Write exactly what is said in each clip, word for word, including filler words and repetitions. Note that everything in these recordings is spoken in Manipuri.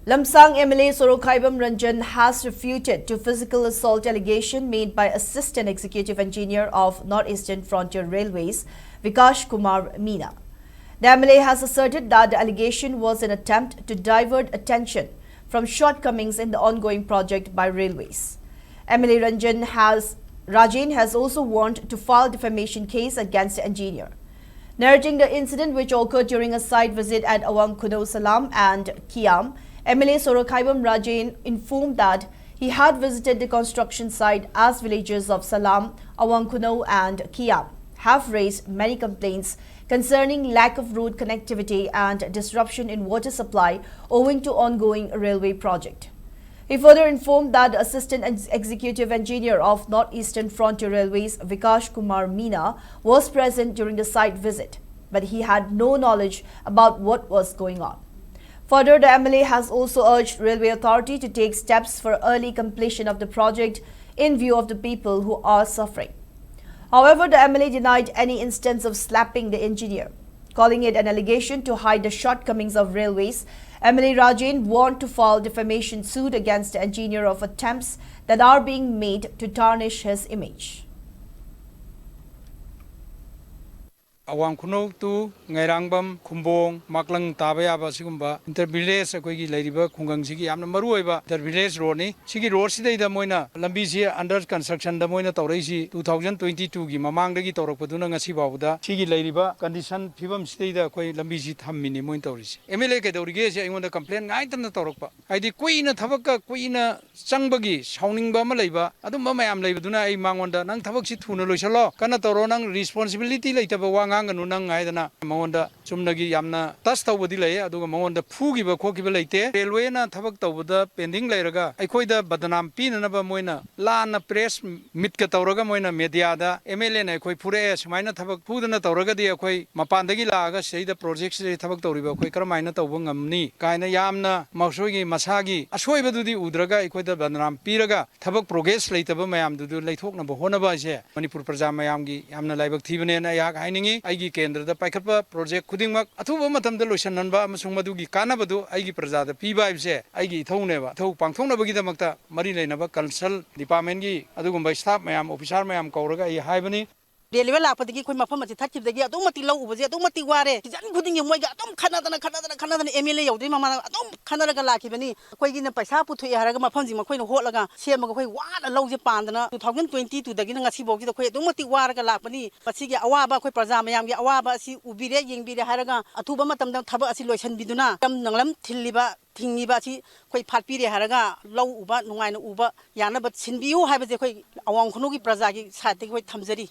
Lamsang M L A Sorokhaibam Ranjan has refuted to physical assault allegation made by Assistant Executive Engineer of North Eastern Frontier Railways, Vikash Kumar Meena. The M L A has asserted that the allegation was an attempt to divert attention from shortcomings in the ongoing project by Railways. M L A Ranjan has Rajen has also warned to file defamation case against the engineer. Narrating the incident, which occurred during a site visit at Awang Khunou Salam and Kiam, M L A Sorokhaibam Rajen informed that he had visited the construction site as villagers of Salam, Awang Khunou and Kiam have raised many complaints concerning lack of road connectivity and disruption in water supply owing to ongoing railway project. He further informed that the Assistant Ex- Executive Engineer of North Eastern Frontier Railways, Vikash Kumar Meena, was present during the site visit, but he had no knowledge about what was going on. Further, the M L A has also urged Railway Authority to take steps for early completion of the project in view of the people who are suffering. However, the M L A denied any instance of slapping the engineer, calling it an allegation to hide the shortcomings of railways. M L A Rajen warned to file defamation suit against the engineer of attempts that are being made to tarnish his image. ꯑꯋꯥꯡ ꯈꯨꯅꯧ to ꯉꯥꯏꯔꯥꯡꯕꯝ, ꯈꯨꯝꯕꯣꯡ, ꯃꯥꯛꯂꯪ ꯇꯥꯕ ꯌꯥꯕ ꯑꯁꯤꯒꯨꯝꯕ inter village ꯑꯩꯈꯣꯏꯒꯤ ꯂꯩꯔꯤꯕ ꯈꯨꯡꯒꯪꯁꯤꯒꯤ ꯌꯥꯝꯅ ꯃꯔꯨ ꯑꯣꯏꯕ inter village roadꯅꯤ꯫ ꯁꯤꯒꯤ roadꯁꯤꯗꯩꯗ ꯃꯣꯏꯅ ꯂꯝꯕꯤꯁꯤ under constructionꯗ ꯃꯣꯏꯅ ꯇꯧꯔꯛꯏꯁꯤ two thousand twenty twoꯒꯤ ꯃꯃꯥꯡꯗꯒꯤ ꯇꯧꯔꯛꯄꯗꯨꯅ ꯉꯁꯤ ꯐꯥꯎꯕꯗ ꯁꯤꯒꯤ ꯂꯩꯔꯤꯕ condition ꯐꯤꯕꯝꯁꯤꯗꯩꯗ ꯑꯩꯈꯣꯏ ꯂꯝꯕꯤꯁꯤ ꯊꯝꯃꯤꯅꯤ ꯃꯣꯏꯅ ꯇꯧꯔꯤꯁꯤ꯫ M L A ꯀꯩꯗꯧꯔꯤꯒꯦꯁꯦ ꯑꯩꯉꯣꯟꯗ complain ꯉꯥꯏꯇꯅ ꯇꯧꯔꯛꯄ, ꯍꯥꯏꯗꯤ ꯀꯨꯏꯅ ꯊꯕꯛꯀ ꯀꯨꯏꯅ ꯆꯪꯕꯒꯤ ꯁꯥꯎꯅꯤꯡꯕ ꯑꯃ ꯂꯩꯕ, ꯑꯗꯨꯝꯕ ꯃꯌꯥꯝ ꯂꯩꯕꯗꯨꯅ ꯑꯩ ꯃꯉꯣꯟꯗ "ꯅꯪ ꯊꯕꯛꯁꯤ ꯊꯨꯅ ꯂꯣꯏꯁꯤꯜꯂꯣ, ꯀꯟꯅ ꯇꯧꯔꯣ, ꯅꯪ responsibility ꯂꯩꯇꯕ ꯋꯥ ꯉꯥꯡꯒꯅꯨ ꯅꯪ" ꯍꯥꯏꯗꯅ ꯃꯉꯣꯟꯗ ꯆꯨꯝꯅꯒꯤ ꯌꯥꯝꯅ touch ꯇꯧꯕꯗꯤ ꯂꯩ, ꯑꯗꯨꯒ ꯃꯉꯣꯟꯗ ꯐꯨꯈꯤꯕ ꯈꯣꯠꯈꯤꯕ ꯂꯩꯇꯦ꯫ Railwayꯅ ꯊꯕꯛ ꯇꯧꯕꯗ pending ꯂꯩꯔꯒ ꯑꯩꯈꯣꯏꯗ ꯕꯗꯅꯥꯝ ꯄꯤꯅꯅꯕ ꯃꯣꯏꯅ ꯂꯥꯟꯅ press meetꯀ ꯇꯧꯔꯒ ꯃꯣꯏꯅ mediaꯗ "M L Aꯅ ꯑꯩꯈꯣꯏ ꯐꯨꯔꯛꯑꯦ, ꯁꯨꯃꯥꯏꯅ ꯊꯕꯛ ꯐꯨꯗꯅ ꯇꯧꯔꯒꯗꯤ ꯑꯩꯈꯣꯏ ꯃꯄꯥꯟꯗꯒꯤ ꯂꯥꯛꯑꯒ ꯁꯤꯗꯩꯗ projectꯁꯤꯗ ꯊꯕꯛ ꯇꯧꯔꯤꯕ ꯑꯩꯈꯣꯏ ꯀꯔꯝꯍꯥꯏꯅ ꯇꯧꯕ ꯉꯝꯅꯤ?" ꯀꯥꯏꯅ ꯌꯥꯝꯅ ꯃꯈꯣꯏꯒꯤ ꯃꯁꯥꯒꯤ ꯑꯁꯣꯏꯕꯗꯨꯗꯤ ꯎꯗ꯭ꯔꯒ ꯑꯩꯈꯣꯏꯗ ꯕꯗꯅꯥꯝ ꯄꯤꯔꯒ ꯊꯕꯛ progress ꯂꯩꯇꯕ ꯃꯌꯥꯝꯗꯨꯗ ꯂꯩꯊꯣꯛꯅꯕ ꯍꯣꯠꯅꯕ ꯍꯥꯏꯁꯦ ꯃꯅꯤꯄꯨꯔ ꯄ꯭ꯔꯖꯥ ꯃꯌꯥꯝꯒꯤ ꯌꯥꯝꯅ ꯂꯥꯏꯕꯛ ꯊꯤꯕꯅꯦꯅ ꯑꯩꯍꯥꯛ ꯍꯥꯏꯅꯤꯡꯉꯤ꯫ ꯑꯩꯒꯤ ꯀꯦꯟꯗ꯭ꯔꯗ ꯄꯥꯏꯈꯠꯄ project ꯈꯨꯗꯤꯡꯃꯛ ꯑꯊꯨꯕ ꯃꯇꯝꯗ ꯂꯣꯏꯁꯤꯟꯍꯟꯕ ꯑꯃꯁꯨꯡ ꯃꯗꯨꯒꯤ ꯀꯥꯟꯅꯕꯗꯨ ꯑꯩꯒꯤ ꯄ꯭ꯔꯖꯥꯗ ꯄꯤꯕ ꯍꯥꯏꯕꯁꯦ ꯑꯩꯒꯤ ꯏꯊꯧꯅꯦꯕ꯫ ꯏꯊꯧ ꯄꯥꯡꯊꯣꯛꯅꯕꯒꯤꯗꯃꯛꯇ ꯃꯔꯤ ꯂꯩꯅꯕ ꯀꯟꯁꯔꯟ ꯗꯤꯄꯥꯔꯠꯃꯦꯟꯒꯤ ꯑꯗꯨꯒꯨꯝꯕ staff ꯃꯌꯥꯝ, officer ꯃꯌꯥꯝ ꯀꯧꯔꯒ ꯑꯩ ꯍꯥꯏꯕꯅꯤ꯫ ꯔꯦꯜꯋꯦ ꯂꯥꯛꯄꯗꯒꯤ ꯑꯩꯈꯣꯏ ꯃꯐꯝ ꯑꯁꯤ ꯊꯠꯈꯤꯕꯗꯒꯤ ꯑꯗꯨꯛꯀꯤ ꯃꯇꯤꯛ ꯂꯧ ꯎꯕꯁꯦ ꯑꯗꯨꯛꯀꯤ ꯃꯇꯤꯛ ꯋꯥꯔꯦ꯫ ꯁꯤꯖꯟ ꯈꯨꯗꯤꯡꯒꯤ ꯃꯣꯏꯒ ꯑꯗꯨꯝ ꯈꯠꯅꯗꯅ, ꯈꯠꯅꯗꯅ, ꯈꯠꯅꯗꯅ MLA ꯌꯧꯗ꯭ꯔꯤ ꯃꯃꯥꯡꯗ ꯑꯗꯨꯝ ꯈꯠꯅꯔꯒ ꯂꯥꯛꯈꯤꯕꯅꯤ꯫ ꯑꯩꯈꯣꯏꯒꯤꯅ ꯄꯩꯁꯥ ꯄꯨꯊꯣꯛꯑꯦ ꯍꯥꯏꯔꯒ ꯃꯐꯝꯁꯤ ꯃꯈꯣꯏꯅ ꯍꯣꯠꯂꯒ ꯁꯦꯝꯃꯒ ꯑꯩꯈꯣꯏ ꯋꯥꯅ ꯂꯧꯁꯦ ꯄꯥꯟꯗꯅ two thousand twenty two ꯗꯒꯤꯅ ꯉꯁꯤꯐꯥꯎꯁꯤꯗ ꯑꯩꯈꯣꯏ ꯑꯗꯨꯛꯀꯤ ꯃꯇꯤꯛ ꯋꯥꯔꯒ ꯂꯥꯛꯄꯅꯤ꯫ ꯃꯁꯤꯒꯤ ꯑꯋꯥꯕ, ꯑꯩꯈꯣꯏ ꯄ꯭ꯔꯖꯥ ꯃꯌꯥꯝꯒꯤ ꯑꯋꯥꯕ ꯑꯁꯤ ꯎꯕꯤꯔꯦ, ꯌꯦꯡꯕꯤꯔꯦ ꯍꯥꯏꯔꯒ ꯑꯊꯨꯕ ꯃꯇꯝꯗ ꯊꯕꯛ ꯑꯁꯤ ꯂꯣꯏꯁꯤꯟꯕꯤꯗꯨꯅ ꯂꯝ ꯅꯪꯂꯝ ꯊꯤꯜꯂꯤꯕ, ꯊꯤꯡꯉꯤꯕ ꯑꯁꯤ ꯑꯩꯈꯣꯏ ꯐꯥꯠꯄꯤꯔꯦ ꯍꯥꯏꯔꯒ ꯂꯧ ꯎꯕ ꯅꯨꯡꯉꯥꯏꯅ ꯎꯕ ꯌꯥꯅꯕ ꯁꯤꯟꯕꯤꯌꯨ ꯍꯥꯏꯕꯁꯦ ꯑꯩꯈꯣꯏ ꯑꯋꯥꯡ ꯈꯨꯅꯧꯒꯤ ꯄ꯭ꯔꯖꯥꯒꯤ side ꯇꯒꯤ ꯑꯩꯈꯣꯏ ꯊꯝꯖꯔꯤ꯫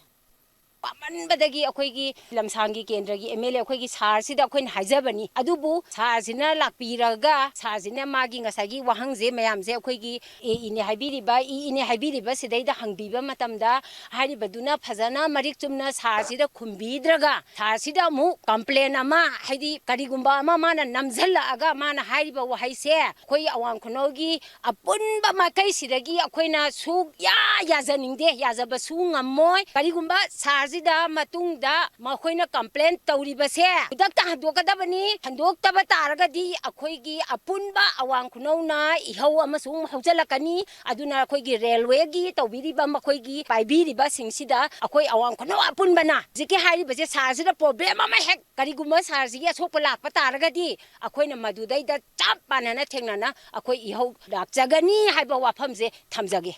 ꯄꯥꯝꯃꯟꯕꯗꯒꯤ ꯑꯩꯈꯣꯏꯒꯤ ꯂꯝꯁꯥꯡꯒꯤ ꯀꯦꯟꯗ꯭ꯔꯒꯤ MLA ꯑꯩꯈꯣꯏꯒꯤ sir ꯁꯤꯗ ꯑꯩꯈꯣꯏꯅ ꯍꯥꯏꯖꯕꯅꯤ꯫ ꯑꯗꯨꯕꯨ sir ꯁꯤꯅ ꯂꯥꯛꯄꯤꯔꯒ, sir ꯁꯤꯅ ꯃꯥꯒꯤ ꯉꯁꯥꯏꯒꯤ ꯋꯥꯍꯪꯁꯦ ꯃꯌꯥꯝꯁꯦ ꯑꯩꯈꯣꯏꯒꯤ AE ꯅꯦ ꯍꯥꯏꯕꯤꯔꯤꯕ, EE ꯅꯦ ꯍꯥꯏꯕꯤꯔꯤꯕ ꯁꯤꯗꯩꯗ ꯍꯪꯕꯤꯕ ꯃꯇꯝꯗ, ꯍꯥꯏꯔꯤꯕꯗꯨꯅ ꯐꯖꯅ ꯃꯔꯤꯛ ꯆꯨꯝꯅ sir ꯁꯤꯗ ꯈꯨꯝꯕꯤꯗ꯭ꯔꯒ, sir ꯁꯤꯗ ꯑꯃꯨꯛ complain ꯑꯃ, ꯍꯥꯏꯗꯤ ꯀꯔꯤꯒꯨꯝꯕ ꯑꯃ ꯃꯥꯅ ꯅꯝꯁꯤꯜꯂꯛꯑꯒ ꯃꯥꯅ ꯍꯥꯏꯔꯤꯕ ꯋꯥꯍꯩꯁꯦ ꯑꯩꯈꯣꯏ ꯑꯋꯥꯡ ꯈꯨꯅꯧꯒꯤ ꯑꯄꯨꯟꯕ ꯃꯥꯏꯀꯩꯁꯤꯗꯒꯤ ꯑꯩꯈꯣꯏꯅ ꯁꯨꯛꯌꯥ ꯌꯥꯖꯅꯤꯡꯗꯦ, ꯌꯥꯖꯕꯁꯨ ꯉꯝꯃꯣꯏ꯫ ꯀꯔꯤꯒꯨꯝꯕ sir ꯁꯤꯗ ꯃꯇꯨꯡꯗ ꯃꯈꯣꯏꯅ complain ꯇꯧꯔꯤꯕꯁꯦ ꯈꯨꯗꯛꯇ ꯍꯟꯗꯣꯛꯀꯗꯕꯅꯤ꯫ ꯍꯟꯗꯣꯛꯇꯕ ꯇꯥꯔꯒꯗꯤ ꯑꯩꯈꯣꯏꯒꯤ ꯑꯄꯨꯟꯕ ꯑꯋꯥꯡ ꯈꯨꯅꯧꯅ ꯏꯍꯧ ꯑꯃꯁꯨꯡ ꯍꯧꯖꯤꯜꯂꯛꯀꯅꯤ꯫ ꯑꯗꯨꯅ ꯑꯩꯈꯣꯏꯒꯤ ꯔꯦꯜꯋꯦꯒꯤ ꯇꯧꯕꯤꯔꯤꯕ, ꯃꯈꯣꯏꯒꯤ ꯄꯥꯏꯕꯤꯔꯤꯕꯁꯤꯡꯁꯤꯗ ꯑꯩꯈꯣꯏ ꯑꯋꯥꯡ ꯈꯨꯅꯧ ꯑꯄꯨꯟꯕꯅ ꯍꯧꯖꯤꯛꯀꯤ ꯍꯥꯏꯔꯤꯕꯁꯦ, sir ꯁꯤꯗ problem ꯑꯃ ꯍꯦꯛ ꯀꯔꯤꯒꯨꯝꯕ sir ꯁꯤꯒꯤ ꯑꯁꯣꯛꯄ ꯂꯥꯛꯄ ꯇꯥꯔꯒꯗꯤ ꯑꯩꯈꯣꯏꯅ ꯃꯗꯨꯗꯩꯗ ꯆꯞ ꯃꯥꯟꯅꯅ ꯊꯦꯡꯅꯅ ꯑꯩꯈꯣꯏ ꯏꯍꯧ ꯂꯥꯛꯆꯒꯅꯤ ꯍꯥꯏꯕ ꯋꯥꯐꯝꯁꯦ ꯊꯝꯖꯒꯦ꯫